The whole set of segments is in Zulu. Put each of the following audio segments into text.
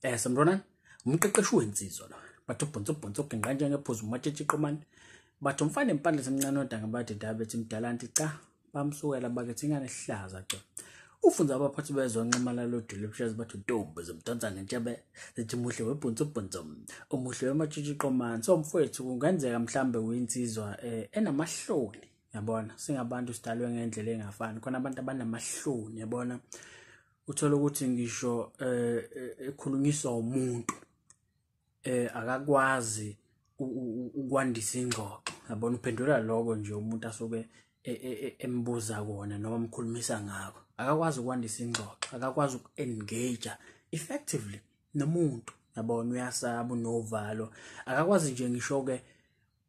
Sanibonani, umqeqeshi wensizwa lo. Bathi ubhonso ubhonso uginqa njengephuzu umatshitshi qomane. Bathi umfana empandla semncane odanga bathi dabethi mdalanti cha bamsukela bakithi ingane ehlaza cha. Ufunza abaphathi bezonximala loduli ebushezi bathi ntombi zimdonsa ngentshebe zithi muhle webhonso ubhonso umuhle wematshitshi qomane. So mfowethu kungenzeka mhlambe uyinsizwa enamahloni, yabona, singabantu sidalwe ngendlela engafani. Khona abantu abanamahloni, yabona, uthola ukuthi ngisho ekhulunyiswa umuntu akakwazi ukwandisa ingxoxo, yabona, uphendula lokho nje umuntu asuke embuza kona noma emkhulumisa ngakho. Akakwazi ukwandisa ingxoxo, akakwazi uku-engage effectively nomuntu, yabona, uyasaba, unovalo, akakwazi nje ngisho-ke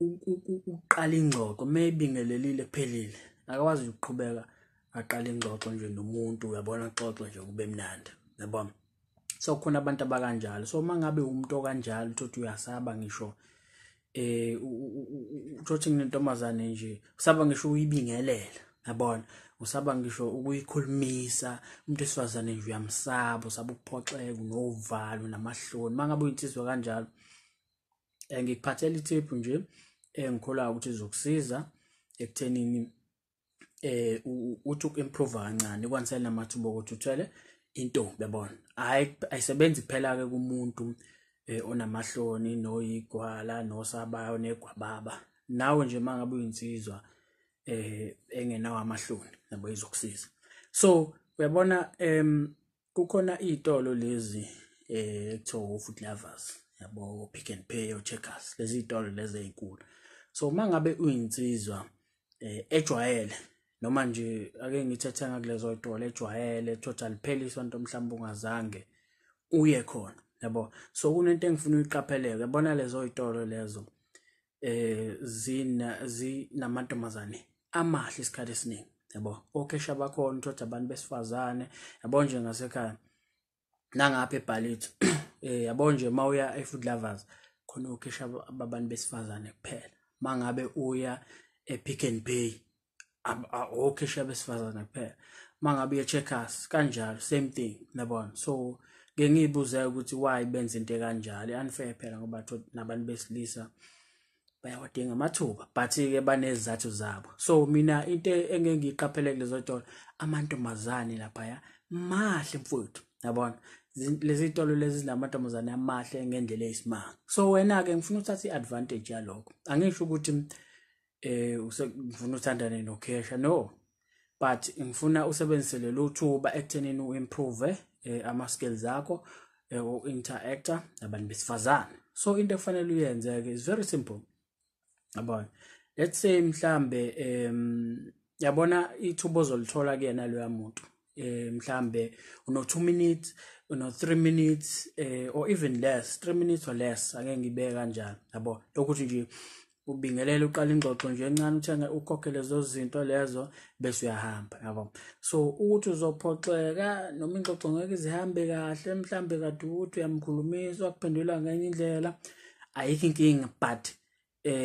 ukuqala ingxoxo mayibingelelile kuphelile, akakwazi ukuqhubeka aqala ingxoxo nje nomuntu, uyabona, axoxe nje kube mnandi, yabona. So khona abantu abakanjalo. So uma ngabe umuntu okanjalo uthi uyasaba ngisho uthi nginentombazane nje usaba ngisho uyibingelela, yabona, usaba ngisho ukuyikhulumisa umuntu wesifazane nje uyamsaba, usaba ukuphoxeka, unovalo namahloni. Uma ngabe uyinsizwa kanjalo, ngikuphathela ithiphu nje engikholwayo ukuthi izokusiza ekuthenini uthi uku-improve kancane, ikwandisele namathuba okuthi uthole intombi, yabona. Hhayi, ayisebenzi kuphela-ke kumuntu onamahloni noyigwala nosabayo negwababa. Nawe nje uma ngabe uyinsizwa engenawo amahloni, yabo, izokusiza. So uyabona, kukhona iy'tolo lezi ekuthiwa o-Food Lovers, yabo, Pick n Pay, o-Checkers, lezi iy'tolo lezi ey'nkulu. So uma ngabe uyinsizwa ejwayele noma nje ake ngithi ethenga kulezo y'tolo ejwayele, thothi alipheli isonto mhlawumbe ungazange uye khona, yabo. So kunento engifuna uyiqapheleke, yabona, lezo y'tolo lezo zina zinamantombazane amahle isikhathi esiningi, yabo, okhesha bakhona uthola abantu besifazane, yabo, nje ngasekhaya nangapha eBhalitho, yabo nje mawuya eFood Lovers khona okhesha babantu besifazane kuphela. Mangabe uya ePick n Pay okhesha besifazane kuphela. Mangabe uya Checkers kanjalo, same thing, yabona. So ngeke ngiyibuze ukuthi why benza into ekanjalo, unfair phela ngoba nabantu besilisa bayawadinga amathuba, but-ke banezizathu zabo. So mina into engeke ngiyiqaphele kulezo tolo, amantombazane laphaya mahle mfowethu, yabona, lezi tolo lezi zinamantombazane amahle ngendlela eyisimanga. So wena-ke ngifuna uthathe i-advantage yalokho. Angisho ukuthi ngifuna uthandane nokhesha, no, but ngifuna usebenzise lelo thuba ekuthenini u-improve ama-skills akho u-interacta nabantu besifazane. So into ekufanele uyenze-ke is very simple, yabona. Let's say mhlambe yabona ithuba ozolithola kuyena loya muntu, mhlambe uno 2 minutes, uno 3 minutes, or even less, 3 minutes or less, ake ngibeke kanjalo, yabo, lokuthi nje ubingelele uqala ingxoxo nje encane, uthenge ukhokhe lezo zinto lezo bese uyahamba, yabo. So ukuthi uzophoxeka noma ingxoxo ngeke izihambe kahle, mhlambe kade ukuthi uyamkhulumisa wakuphendula ngenye indlela, ayikho inkinga, but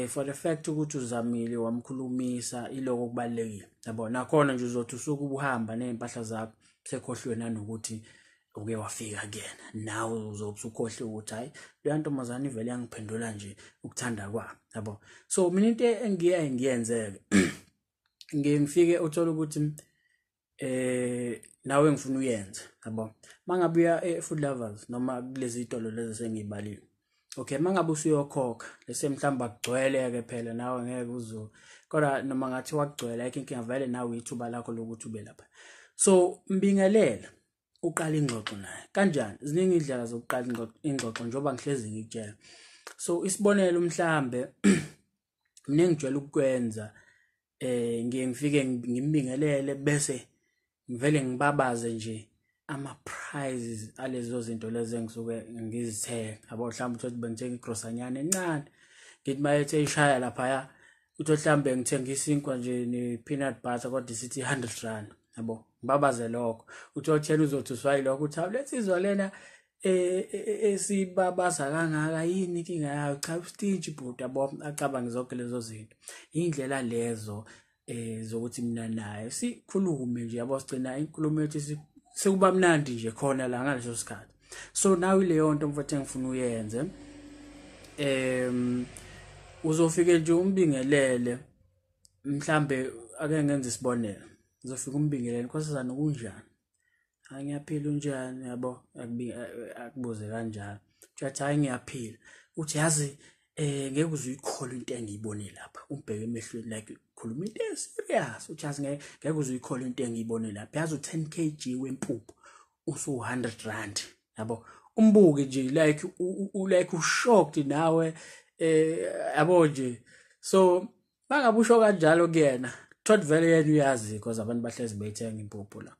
for the fact ukuthi uzamile wamkhulumisa, iloko kubalulekile, yabo. Nakhona nje uzothi usuke ubuhamba ney'mpahla zakho sekhohliwe nanokuthi uke wafika kuyena, nawe uzobe usukhohlwe ukuthi hhayi leya ntombazane ivele yangiphendula nje ukuthanda kwami, yabo. So mina into engiyaye ngiyenze-ke, ngiye ngifike uthole ukuthi nawe ngifuna uyenze, yabo, mangabe uya e-Food Lovers noma kulezi zitolo lezi sengiyibalile, okay, mangabe usuyokhokha lese mhlawumbe akugcwele-ke phela, nawe ngeke uzo, kodwa noma ngathi wakugcwele ayikho inkinga, vele nawe ithuba lakho lokuthi ube lapha. So mbingelela uqala ingxoxo naye. Kanjani? Ziningi indlela zokuqala ingxoxo njengoba ngihlezi ngikutshela. So isibonelo, mhlambe mina engijwayele ukukwenza, ngiye ngifike ngimbingelele bese ngivele ngibabaze nje ama-prices alezo zinto lezo engisuke ngizithenga, yabo. Mhlawumbe uthole ukuthi bengithenga igrosanyana encane, ngithi mayethe ishaya laphaya, uthi mhlawumbe ngithenga isinkwa nje ne-peanut butter kodwa isithi R100, yabo, ngibabaze lokho. Uthi othena uzothi uswayilokho, uthi hawu lensizwa lena esibabaza kangaka yini inkinga yayo? Cha, ustingy bhuti, yabo, acabange zonke lezo zinto. Iy'ndlela lezo zokuthi mina naye sikhulume nje, yabo, sigcina inkulumo yethu sekuba mnandi nje khona la ngaleso sikhathi. So nawe leyo nto mfowethu engifuna uyenze, uzofike nje umbingelele, mhlambe ake ngenze isibonelo, uzofika umbingelele, nkosazana kunjani? Hayi ngiyaphila, unjani? Yabo, akubuze kanjalo. Uthi hayi ngiyaphila. Uthi yazi ngeke uze uyikholwe into engiyibone lapha. Umbheke emehlweni like khuluma into eserious. Uthi yazi ngeke uze uyikholwe into engiyibone lapha. Yazi u10 kg wempuphu usu 100 rand. Yabo, umbuke nje like like ushocked nawe, yabo nje. So mangabe usho kanjalo kuyena, thoth vele yena uyazi because abantu bahlezi beyithenga impuphu la.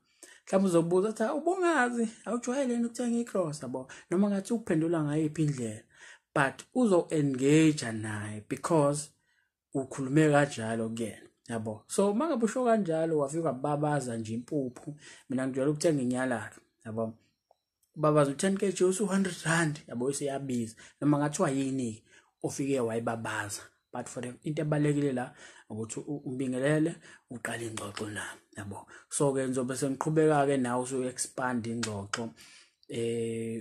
Mhlawumbe uzobuza athi ubungazi, awujwayele yini ukuthenga icross, yabo, noma ngathi ukuphendula ngayiphi indlela, but uzo engage naye because ukhulume kanjalo kuyena, yabo. So mangabe usho kanjalo wafika babaza nje impuphu, mina ngijwayele ukuthenga inyalaka, yabo, babaza u10 kg usu 100 rand, yabo, isiyabiza noma ngathiwa yini ofike wayibabaza. But for the into ebalekile la ukuthi umbingelele, uqale ingxoxo na, yabo. So ke ngizobe sengiqhubeka ke nawe usu expand ingxoxo,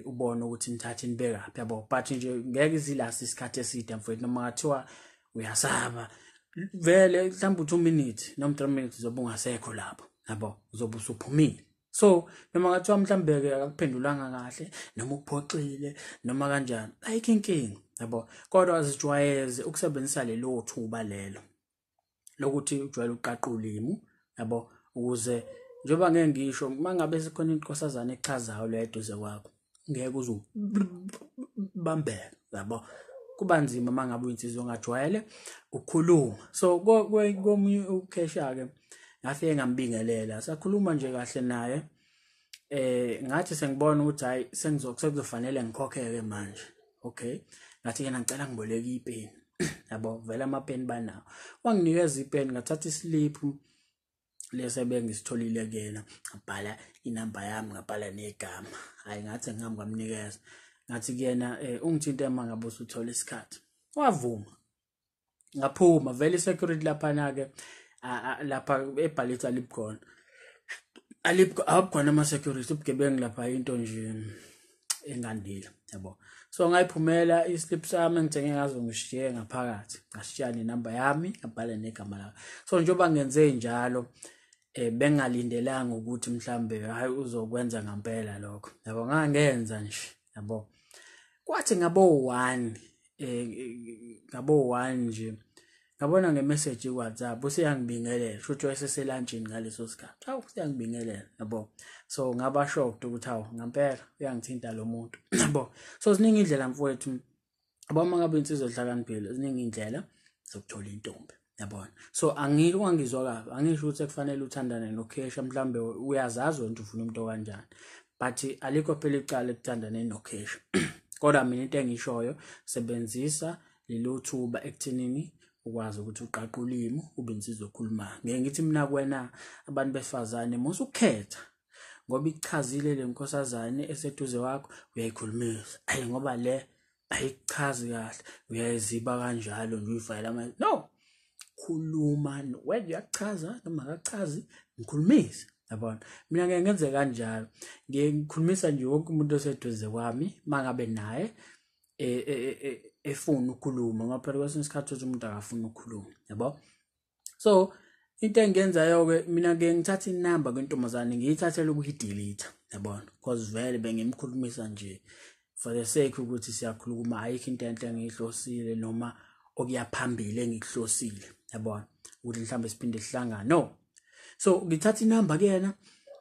ubone ukuthi nithathe nibekaphi, yabo. But nje ngeke izilast isikhathi eside mfowethu, noma ngathiwa uyasaba vele mhlawumbe 2 minutes noma 3 minutes uzobe ungasekho lapho, yabo, uzobe usuphumile. So noma ngathiwa mhlambe ke akakuphendulanga kahle noma ukuphoxile noma kanjani, ayikho inkinga, yabo. Kodwa azijwayeze ukusebenzisa lelo thuba lelo lokuthi ujwayele uqaqa ulimi, yabo, ukuze njengoba ngeke ngisho mangabe sikhona inkosazana echazayo le eduze kwakho, ngeke uzubambeka, yabo. Kuba nzima mangabe uyinsizwa ongajwayele ukukhuluma. So komunye ukhesha ke ngafike ngambingelela, sakhuluma nje kahle naye, ngathi sengibona ukuthi hayi sekuzofanele ngikhokheke manje. Okay, ngathi yena ngicela ngiboleke ipeni, yabo, vele amapeni banawo. Wanginikeza ipeni, ngathatha islip lese bengisitholile kuyena, ngabhala inamba yami, ngabhala negama. Hayi ngathi ngihamba ngamnikeza, ngathi kuyena ungithinte uma ngabe usuthola isikhathi. Wavuma, ngaphuma. Vele i-security laphana ke lapha eBallito alibukhona, abukhona ama-security, ubugebengu lapha into nje engandile, yabo. So ngayiphumela islip sami engithenge ngazo, ngishiye ngaphakathi, ngashiya nenamba yami, ngabhala negama lami. So njengoba ngenze njalo, bengalindelanga ukuthi mhlambe hayi uzokwenza ngempela lokho, yabo, ngangenza nje, yabo. Kwathi ngabo 1 ngabo 1 nje ngabona ngemessage ku WhatsApp useyangibingelela, shuthi wayeseselantshini ngaleso sikhathi. Hawu, useyangibingelela, yabo. So ngaba shocked ukuthi hawu ngempela uyangithinta lo muntu, yabo. So ziningi indlela mfowethu, yabo, uma ngabe insizwa ehlakaniphile, ziningi indlela zokuthola intombi, yabona. So angizwa kabi, angisho ukuthi kufanele uthandane nokhesha, mhlambe uyazazi wena ufuna umuntu kanjani, but alikho phela icala ekuthandane nokhesha. Kodwa mina into engishoyo, sebenzisa lelo thuba ekuthenini ukwazi ukuthi uqaqe ulimi, ube insizwa okhulumayo. Ngeke ngithi mina kuwena abantu besifazane musukhetha, ngoba ichazile le nkosazane eseduze kwakho uyayikhulumisa, ayi ngoba le ayichazi kahle uyayiziba kanjalo nje uyifayela ama. No, khuluma wena, uyachaza noma akachazi, ngikhulumise, yabona. Mina ngeke ngenze kanjalo, ngiye ngikhulumisa nje wonke umuntu oseduze kwami mangabe naye efuna ukukhuluma, ngoba phela kwesinye isikhathi uthi umuntu akafuni ukukhuluma, yabo. So into engiyenzayo ke mina, ke ngithatha inamba kwentombazane ngiyithathele ukuyidelete, yabona, because vele bengimkhulumisa nje for the sake ukuthi siyakhuluma, ayikho into enhle engiyihlosile noma okuya phambili engikuhlosile, yabona, ukuthi mhlawumbe siphinde sihlangane, no. So ngithatha inamba kuyena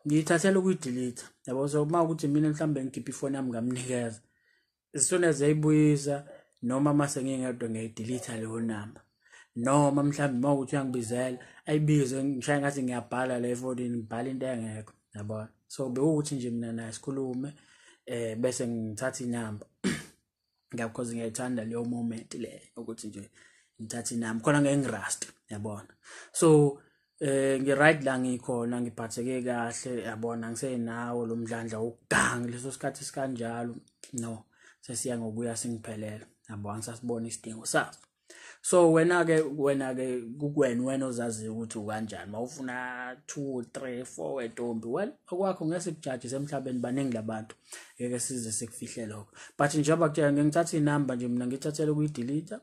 ngiyithathela ukuyidelete, yabo. So uma ukuthi mina mhlawumbe ngikhipha ifoni yami ngamnikeza, as soon as eyibuyisa noma mase ngingedwa ngiyayidelete leyo namba, noma mhlawumbe uma ukuthi uyangibizela ayibize ngishaye ngathi ngiyabhala la efonini, ngibhala into engekho, yabona. So bekuwukuthi nje mina naye sikhulume, bese ngithatha inamba, because ngiyayithanda leyo moment le ukuthi nje ngithatha inamba khona ngeke ngirust, yabona. So ngi-right la ngikhona, ngiphatheke kahle, yabona, ngisenawo lo mdlandla wokuganga leso sikhathi sikanjalo. No, sesiya ngokuya singiphelela, yabo, angisasibona isidingo saso. So wena-ke kukwena, wena ozaziyo ukuthi ukanjani. Mawufuna 2 3 4 entombi, well, okwakho ngeke sikujaje, semhlabeni baningi labantu, ngeke size sikufihle lokho. But njengoba kutshela, ngithatha inamba nje mina ngithathele ukuyidelete,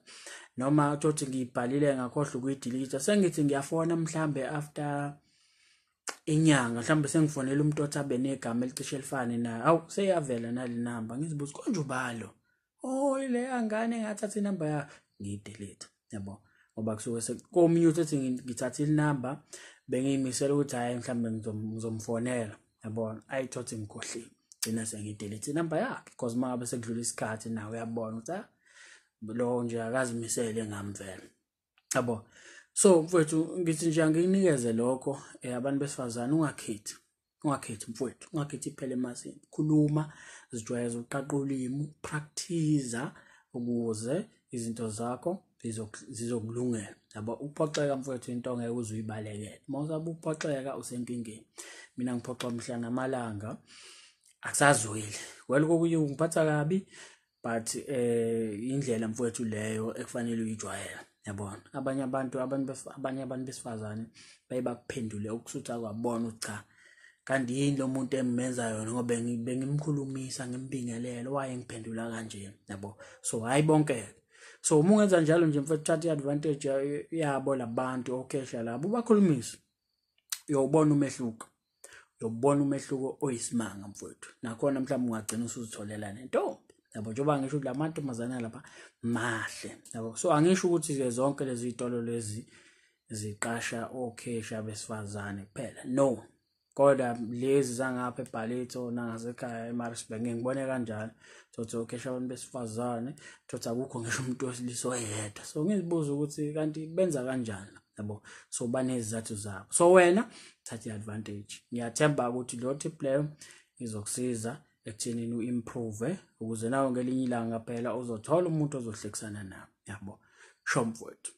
noma uthi ngiyibhalile ngakhohlwa ukuyidelete, sengithi ngiyafona mhlambe after inyanga, mhlawumbe sengifonela umuntu othi abe negama elicishe elifane naye, awu, seyavela nale namba. Ngizibuza, konje ubalo? Oh, ile ngane ngathatha inamba ya, ngiyidelete, yabo, ngoba kusuke komunye uthi ethi ngithathe inamba, bengiyimisela ukuthi hhayi, mhlawumbe ngizomfonela, yabona, ayithothi ngikhohliwe, gcina sengiyidelete inamba yakhe, because uma ngabe sekudlula isikhathi nawe uyabona ukuthi ah, lo nje akazimisele ngami vele, yabo. So mfowethu, ngithi nje angikunikeze lokho. Abantu besifazane, ungakhethi, ungakhethi mfowethu, ungakhethi iphele emasini. Khuluma, zijwayeze uqaqa ulimi, practice ukuze izinto zakho zizokulungela, yabo. Uphoxeka mfowethu into ongeke uze uyibalekele. Uma usabe uphoxeka, usenkingeni. Mina ngiphoxwa mhla namalanga, akusazweli. Well, kokunye ungiphatha kabi, but indlela mfowethu leyo ekufanele uyijwayele, yabona. Abanye abantu, abanye abantu besifazane baye bakuphendule ukusutha kwabona ukuthi cha, kanti yini lo muntu engimenza yona, ngoba bengimkhulumisa, ngimbingelele, waye ngiphendula kanje, yabo. So hayi bonke. So uma ungenza njalo nje mfethu, thatha i-advantage yabo labantu okhesha labo, ubakhulumise, uyobona umehluko, uyobona umehluko oyisimanga mfowethu. Nakhona mhlawumbe ungagcina usuzitholela nentombi, yabo, njengoba ngisho ukuthi la mantombazane lapha mahle, yabo. So angisho ukuthi-ke zonke lezi zitolo lezi ziqasha okhesha besifazane kuphela, no, kodwa lezi zangapha eBallito nangasekhaya eMaritzburg ngibone kanjalo, thothi okhesha abantu besifazane, thothi akukho ngisho umuntu wesilisa oyedwa. So ngizibuza ukuthi kanti benza kanjani, yabo. So banezizathu zabo. So wena thatha i-advantage. Ngiyathemba ukuthi lo tip leyo izokusiza ekuthenini u-improve, ukuze nawe ngelinye ilanga phela uzothola umuntu ozohlekisana nawe, yabo. Sho mfowethu.